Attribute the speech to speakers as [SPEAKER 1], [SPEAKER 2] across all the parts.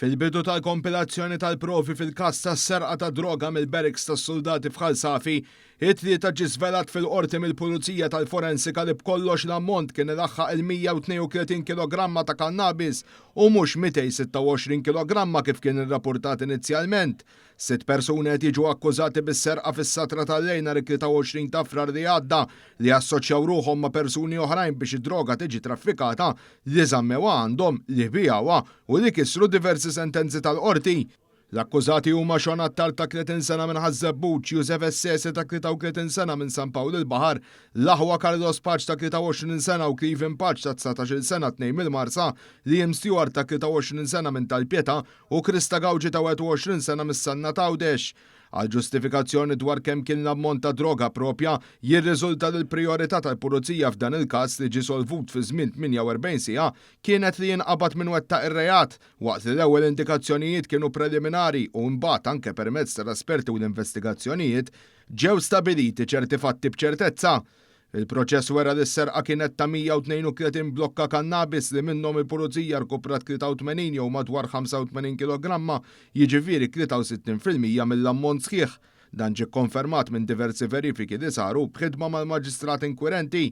[SPEAKER 1] Fil-bidu tal-kompilazzjoni tal-provi fil-każ tas-serqa ta' droga mill-barracks tas-suldati f'Ħal Safi, it-Tlieta ġie żvelat fil-Qorti mill-Pulizija tal-Forensika li b'kollox l-ammont kien ilaħħaq il-132 kilogramma ta' kannabis u mhux 226 kilogramma kif kien irrappurtat inizjalment. Sitt persuni qed jiġu akkużati bis-serqa fis-satra tal-lejl nhar it-23 ta' Frar li għadda, li assoċjaw ruħhom ma' persuni oħrajn biex id-droga tiġi traffikata, li żammewha għandhom, li biegħuha u li kisru diversi sentenzi tal-Qorti. L-akkużati huma Sean Attard ta' 30 sena minn Ħaż-Żebbuġ, Josef Essese ta' 33 sena minn San Pawl il-Baħar, l-aħwa Carlos Pace ta' 23 sena u Cleven Pace ta' 19-il sena tnejn mill-Marsa, Liam Stewart ta' 23 sena minn Tal-Pietà u Krista Gauci ta' 21 sena mis-Sannat Għawdex. Għal ġustifikazzjoni dwar kemm kien l-ammont ta' droga proprja, jirriżulta li l-prijorità tal-Pulizija f'dan il-każ li ġie solvut fi żmien 48 siegħa kienet li jinqabad min wettaq ir-reat, waqt li l-ewwel indikazzjonijiet kienu preliminari u imbagħad anke permezz tal-esperti u l-investigazzjonijiet ġew stabiliti ċerti fatti b'ċertezza. Il-proċess wera li s-serqa kienet ta' 132 blokka kannabis li minnhom il-Pulizija rkuprat 83 jew madwar 85 kilogramma, jiġifieri 63% mill-ammont sħiħ. Dan ġie kkonfermat minn diversi verifiki li saru b'ħidma mal-Maġistrat inkwirenti.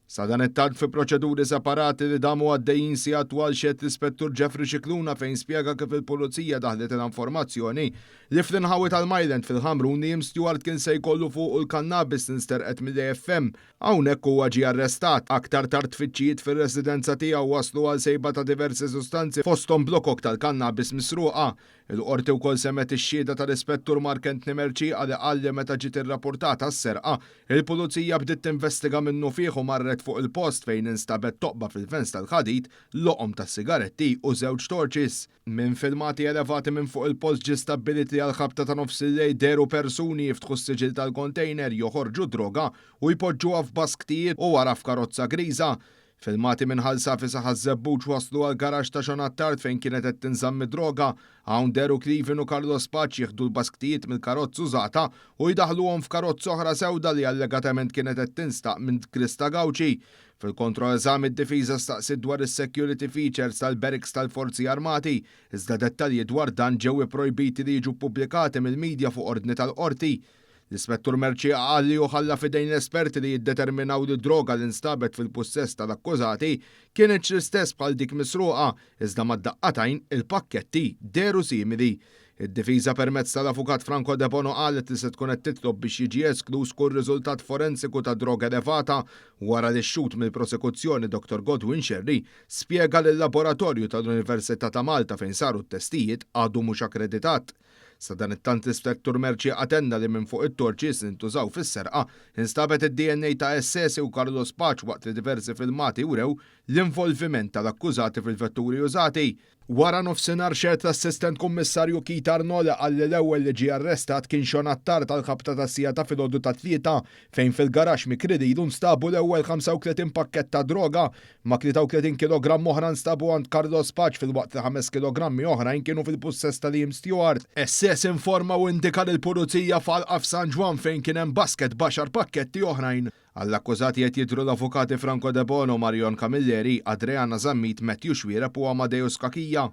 [SPEAKER 1] Sadanittant fi proċeduri separati li damu għaddejjin sigħat twal xehed l-Ispettur Jeffrey Scicluna fejn spjega kif il-Pulizija daħlitilha informazzjoni li fl-inħawi tal-Myland fil-Ħamrun Liam Stewart kien se jkollu fuqu l-kannabis li nsterqet mill-AFM. Hawnhekk huwa ġie arrestat. Aktar tard tfittxijiet fir-residenza tiegħu wasslu għal sejba ta' diversi sustanzi fosthom blokok tal-kannabis misruqa. Il-Qorti wkoll semgħet ix-xhieda tal-Ispettur Mark Anthony Mercieca li qal li meta ġiet irrapurtata s-serqa, il-Pulizija bdiet tinvestiga minnufih u marret fuq il-post fejn instabet toqba fil-fence tal-ħadid, loqom tas-sigaretti u żewġ torches. Minn filmati elevati minn fuq il-post ġie stabbilit li għall-ħabta ta' nofsillejl dehru persuni jiftħu s-siġill tal-kontejner, joħorġu d-droga u jpoġġuha f'basktijiet u wara f'karozza griża. Filmati minn Ħal Safi sa Ħaż-Żebbuġ waslu għall-garaxx ta' Sean Attard fejn kienet qed tinżamm id-droga. Hawn dehru Cleven u Carlos Pace jieħdu l-basktijiet mill-karozza użata u jdaħħluhom f'karozza oħra sewda li allegatament kienet qed tinstaq minn Krista Gauci. Fil-kontroeżami d-difiża staqsiet dwar is-security features tal-barracks tal-Forzi Armati, iżda dettalji dwar dan ġew ipprojbiti li jiġu ppubblikati mill-media fuq ordni tal-Qorti. L-Ispettur Mercieca qal li hu ħalla f'idejn l-esperti li jiddeterminaw li d-droga li nstabet fil-pussess tal-akkużati kinitx l-istess bħal dik misruqa, iżda mad-daqqa t'għajn il-pakketti dehru simili. Id-difiża permezz tal-Avukat Franco Debono qalet li se tkun qed titlob biex jiġi eskluż kull riżultat forensiku ta' droga elevata wara li x-xhud mill-prosekuzzjoni Dottor Godwin Scerri spjega li l-laboratorju tal-Università ta' Malta fejn saru t-testijiet għadu mhux akkreditat. Sadanittant l-Ispettur Mercieca tenna li minn fuq it-torches li ntużaw fis-serqa instabet id-DNA ta' Essesi u Carlos Pace waqt li diversi filmati wrew l-involviment tal-akkużati fil-vetturi użati. Wara nofsinhar xehed l-Assistent Kummissarju Keith Arnaud li qal li l-ewwel li ġie arrestat kien Sean Attard għall-ħabta tas-siegħa ta' filgħodu tat-Tlieta fejn fil-garaxx mikri lilu nstabu l-ewwel 35 pakkett ta' droga Ma' 33 kilogramm oħra nstabu għand Carlos Pace filwaqt li ħames kilogrammi oħrajn kienu fil-pussess ta' Liam Stewart. SS informa u indika lill-Pulizija f'għalqa f'San Ġwann fejn kien hemm basket b'għaxar pakketti oħrajn. Għall-akkużati qed jidhru l-avukati Franco Debono, Marion Camilleri, Adreana Zammit, Matthew Xuereb u Amadeus Cachia.